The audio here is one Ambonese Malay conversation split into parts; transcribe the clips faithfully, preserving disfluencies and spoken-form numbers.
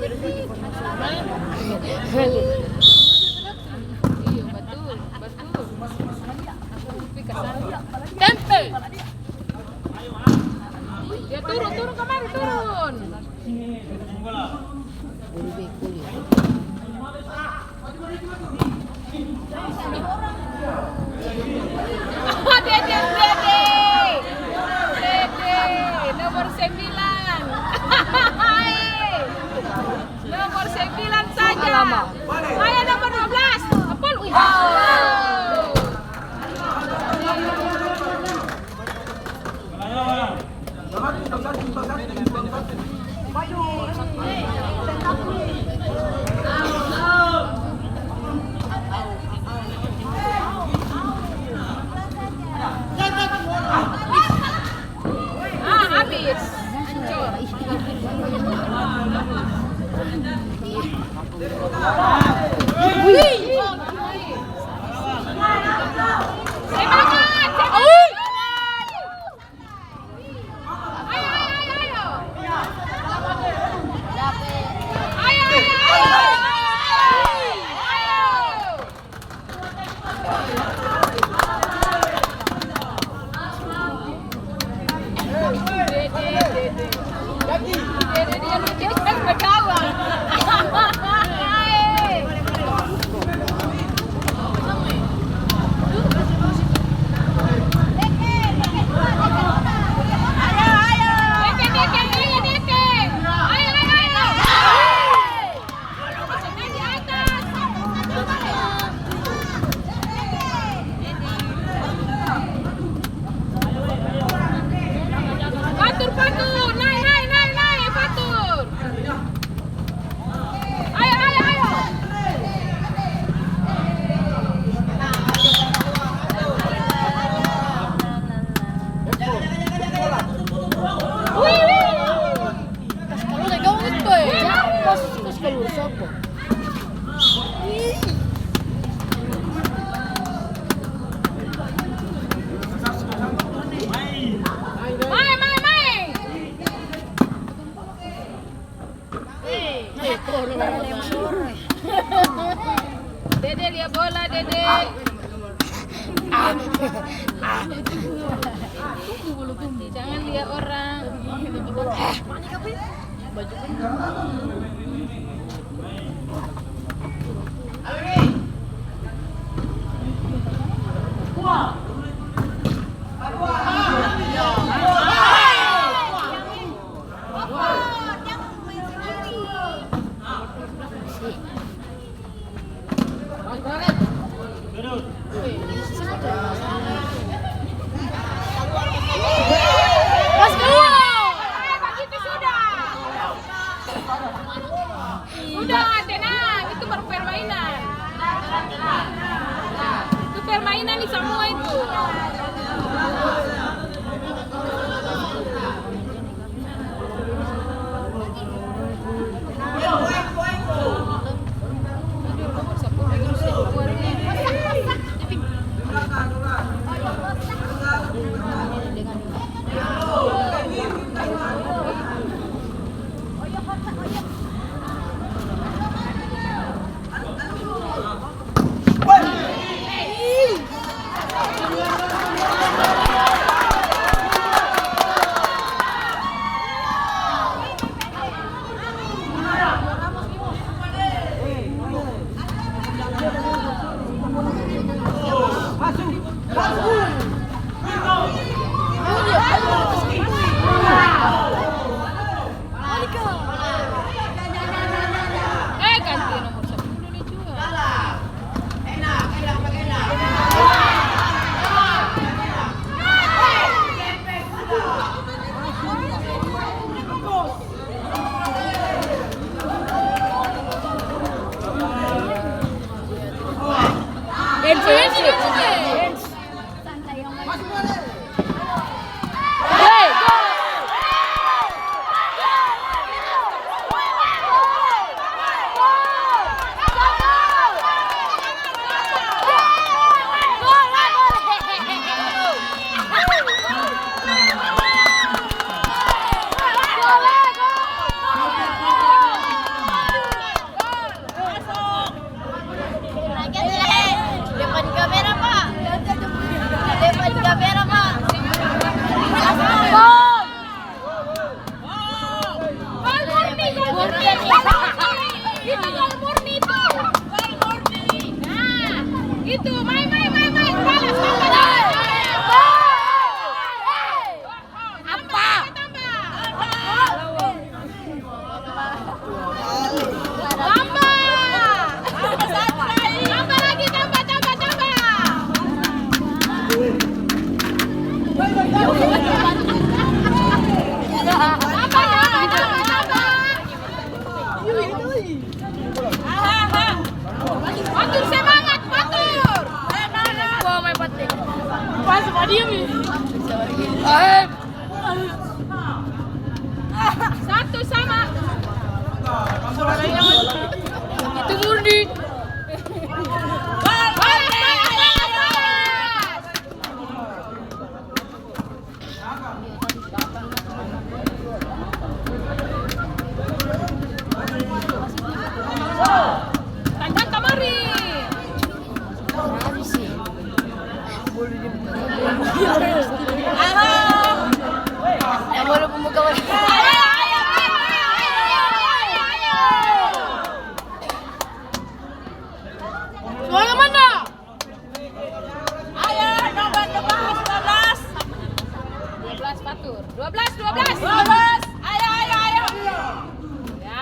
Iyo, batul, batul. Tempel. Ya, turun, turun kamari, turun. Dede, Dede. Dede, nomor sembilan. Nomor sembilan saja. Ayo, nomor dua belas. Apel, wih. Oh. Ah, habis. Hancur. Wih. Semangat, semangat. Ayo, ayo, ayo, ayo. Ayo, ayo, ayo. Ayo. Fatur, Fatur, nae, nae, nae, nae, Fatur. Ayo, ayo, ayo. Wih, wih. Kas kalur, eh, gawang itu, eh. Kas, kas kalur, sapa? Mai, mai, mai. Dede lia bola, Dede. Jangan lia orang. Sudah, tenang, itu baru permainan. Itu permainan ni samua itu. Gol murni itu. Gol murni. Nah, itu. Mai, mai, mai, mai. Balas, balas. Apa? Tambah, tambah. Tambah. Tambah lagi, tambah, tambah, tambah. Tambah, tambah, tambah, tambah. Batur semangat, batur. Semangat. Wah, main pate. Pas, mau diem, ya? Satu sama. Itu murni. Balas, balas, balas, balas. Tandang kamari. Semangat mana? Ayo, nomor dua belas, dua belas. Dua belas, batur. Dua belas, dua belas. Dua belas. Ayo, ayo, ayo. Ya.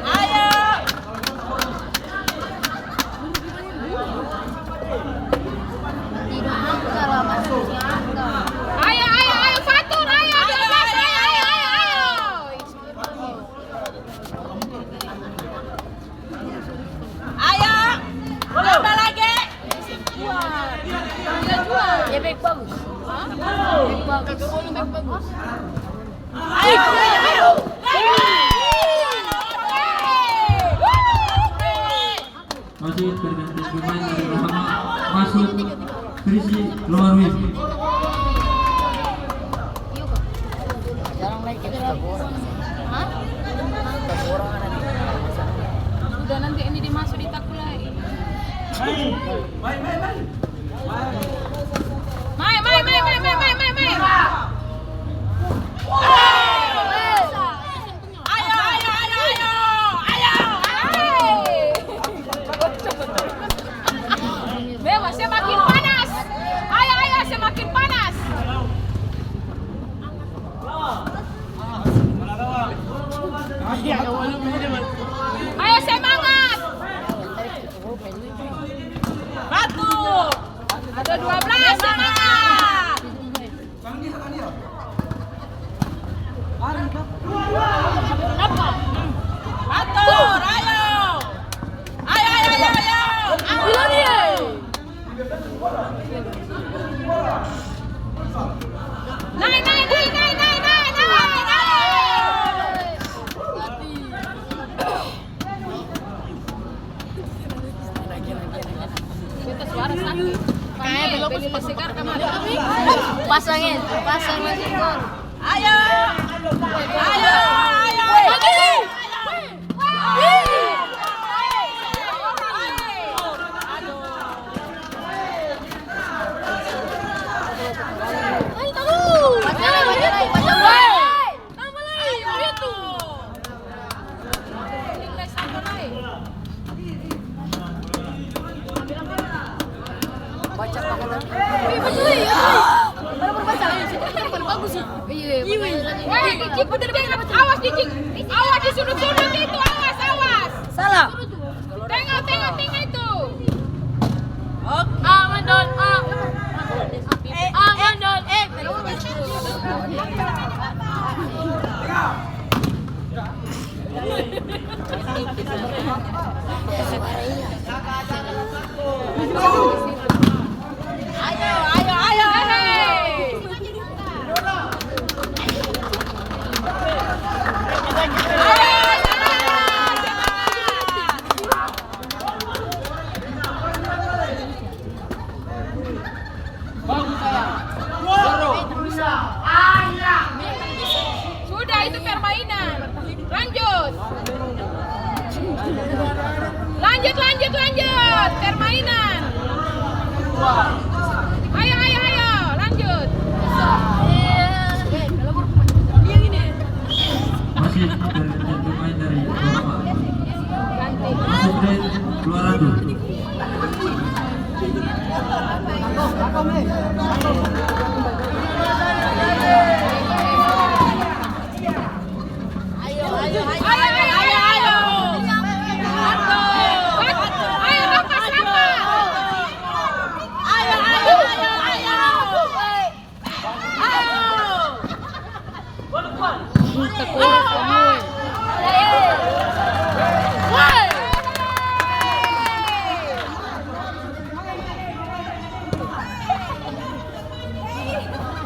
Ayo. Ayo, ayo, ayo, batur, ayo, dua belas, ayo, ayo, ayo, ayo. Ayo, tambah lagi. Dia back bagus. Hah? Back bagus. Back bagus. Ayo, ayo, ayo. Wasit, pergantian pemain dari Rahama masuk, Trisi keluar, Win. Hah? Sudah, nanti ini dia masuk di taku lai. Mai, mai, mai, mai. Mai, mai, mai, mai. Ayo, ayo, ayo, ayo. Ayo, ayo. Memang semakin panas. Ayo, ayo, semakin panas. Ayo, semangat. Bagus. Ada dua belas, semangat. Atur, ayo. Ayo, ayo, ayo, ayo. Naik, naik, naik. Beta suara sakit. Kayaknya belum. Beli segar kamari. Pasangin, pasangin segar. Ayo. Ayo, ayo. Lagi. Pasangin, pasangin, pasangin. Tambah lai, bagitu. Baca tangan. Iya, bagus lai, iya. Baru baca. Iya, situ kan paling bagus, ya. Iya, iya, iya. Weh, Cicik, putar balik, awas, Cicik. Awas di sudut-sudut itu, awas, awas. Salah. Tengok, tengok, tengok itu. Oke. Aman, Don, ah. Eh, aman, eh, Don. Eh, ayo, ayo, ayo, ayo. Sudah, itu permainan. Lanjut. Lanjut, lanjut, lanjut. Permainan. Ayo, ayo, ayo. Lanjut.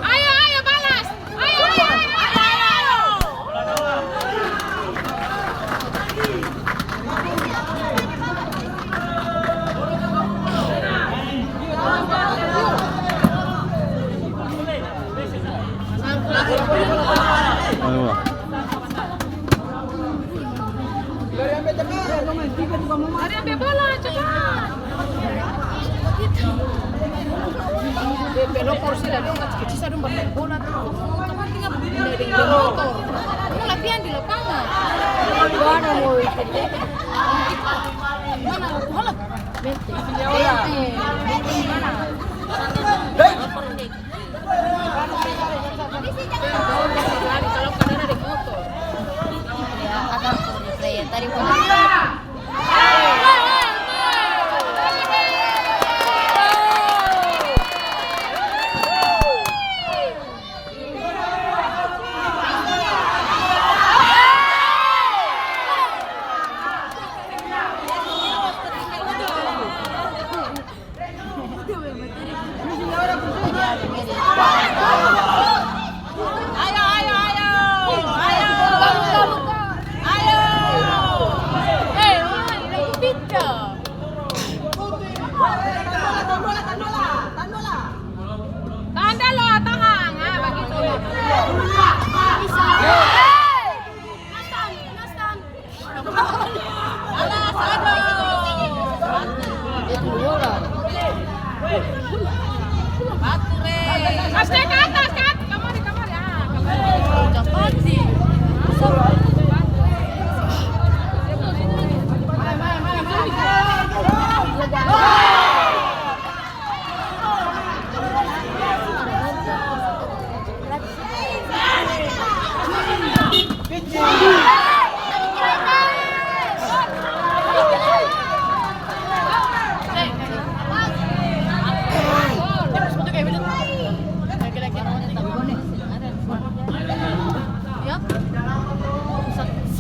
Ayo, ayo, balas. Ayo, ayo, ayo, ayo, ayo. Ayo. Lari ambe bola, cepat. Developers sih, dong kacil-kacil sa dong bermain bola tuh. Kong, kong, kong, tinggal pindah deng motor. Mau latihan di lapangan. Gua ada mau ikut. Mana? Bola. Benteng. Benteng. Benteng mana? Ayo, ayo, ayo. Ayo. Ayo. Hei, Wan, lagu pizza. Tandola, tandola, tandola, tandola. Tandola, tahang, ah, bagitu. Hei. Nastan, nastan. Atas, ke atas, ke atas. Kamari, kamari. Ah, kamari. Capati.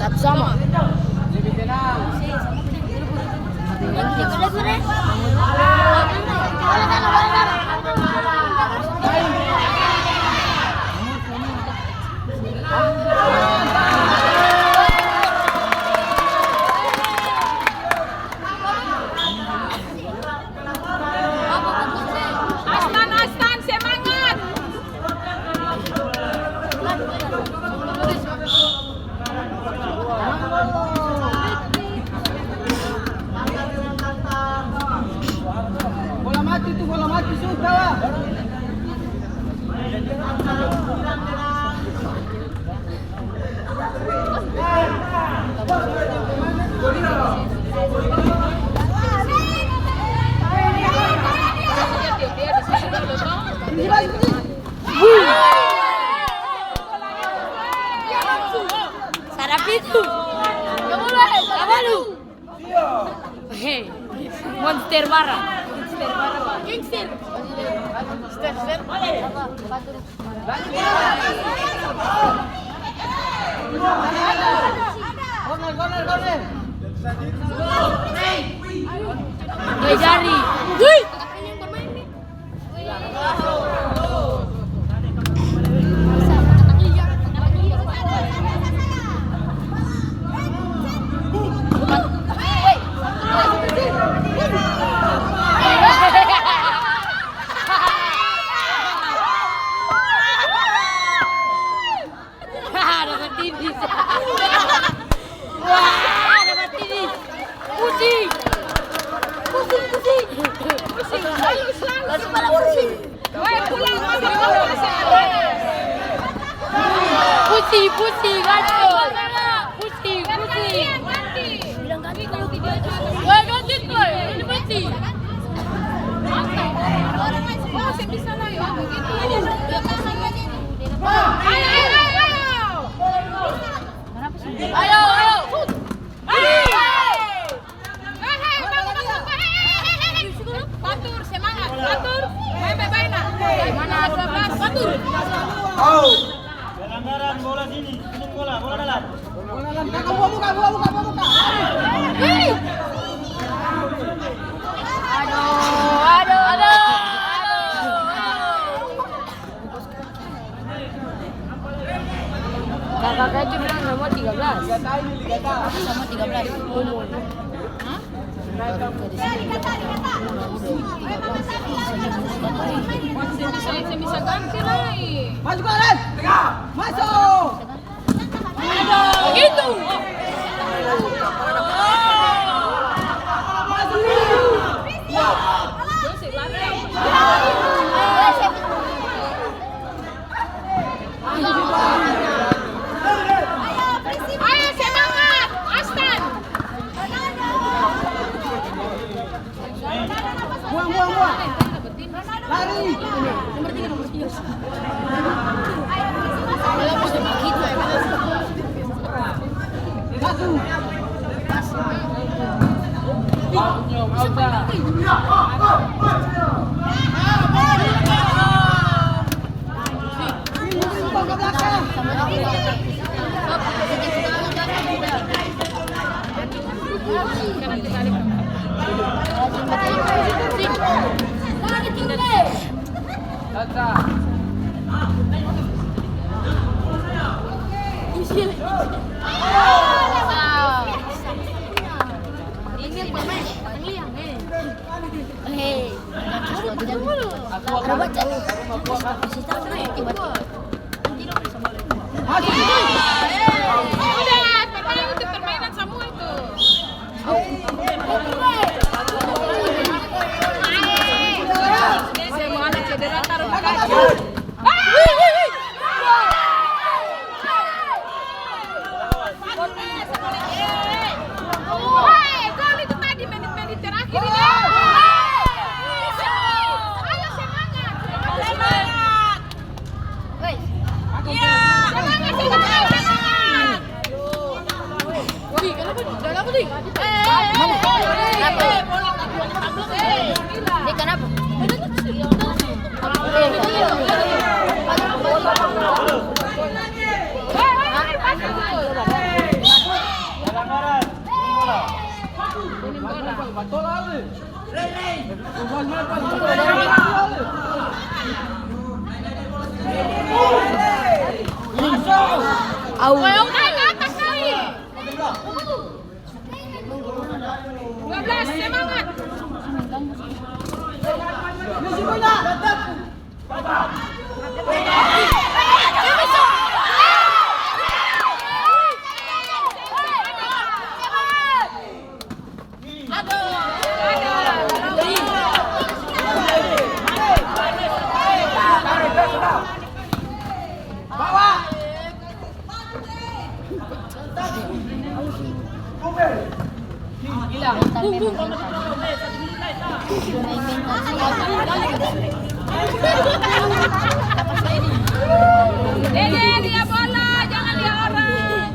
Satu sama. Astan, Astan, semangat! Bola mati tu, bola mati, sudah. Sarapitu. Kabalu. Hei, monster bara. Monster bara. Gangster. Monster, ser. Dua jari. Wih. Dapat tipis. Wah, dapat tipis. Pusing. Pusing, pusing. Pusing. Ayo, selalu. Aduh, kepala pusing. Weh, pulang, masuk, masuk, masuk. Pusing, pusing, aduh. Pusing, pusing. Ganti, ganti. Weh, ganti, weh. Ini pusing. Orang lain semua masih bisa lagi. Ayo, ayo, ayo, ayo. Ayo, ayo. Hei, hei, bangun, bangun, bangun. Hei, hei, hei, hei, hei. Batur, semangat, batur. Bae, bae, bae, nah. Mana dua belas? Batur. Pelanggaran bola sini, sini bola, bola dalam. Bola dalam, kakak, buka, buka, buka, buka, buka. Hei. Aduh, aduh, aduh, aduh, aduh. Kakak Kaju bilang nomor tiga belas. Nomor tiga belas. Hah? Masih bisa ganti lai. Masuk, Alen. Masuk. Begitu. Ayo, semangat, Astan. Buang, buang, buang. Lari. Satu. Ini pemain, pemain, eh. Hei, ada baca nih. Udah, permainan itu permainan semua itu. Semua anak cedera taruh di kaki. Hei, gol itu tadi menit-menit terakhir ini. Ayo, semangat. Semangat. Semangat, semangat, semangat. Wih, kenapa? Udah lama, Ding. Eh, eh, eh, eh, eh, bola tadi. Eh, kenapa? Au. Naik ke atas, naik. Dua belas, semangat. Dede, dia bola, jangan dia orang.